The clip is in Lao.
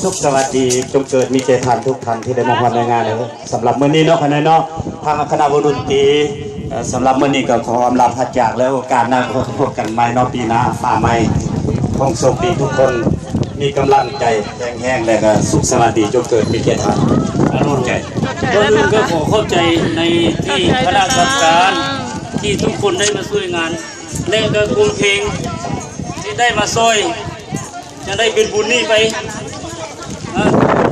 ສຸກສະຫວັດດີ ຈົ່ງເກີດມີແກ່ທ່ານທຸກທ່ານທີ່ໄດ້ມາຮ່ວມໃນງານເດີ. ສຳລັບມື້ນີ້ເນາະ ຄະນະເນາະ ທາງຄະນະວົງດົນຕີ ເອີ ສຳລັບມື້ນີ້ກໍຂໍອຳລາພາຈາກ ແລະ ໂອກາດໜ້າພົບກັນໃໝ່ເນາະ ປີໜ້າຟ້າໃໝ່. ຂໍໃຫ້ໂຊກດີທຸກຄົນ ມີກຳລັງໃຈແຂງແຮງ ແລະ ກໍສຸກສະຫວັດດີ ຈົ່ງເກີດມີແກ່ທ່ານ. ອານຸນໃຈ. ກ່ອນອື່ນກໍຂໍຂອບໃຈໃນທີ່ຄະນະກຳມະການ ທີ່ທຸກຄົນໄດ້ມາຊ່ວຍງານ ແລະ ກໍກົມເພງທີ່ໄດ້ມາຊ່ອຍ ຈະໄດ້ເປັນບຸນນີ້ໄປ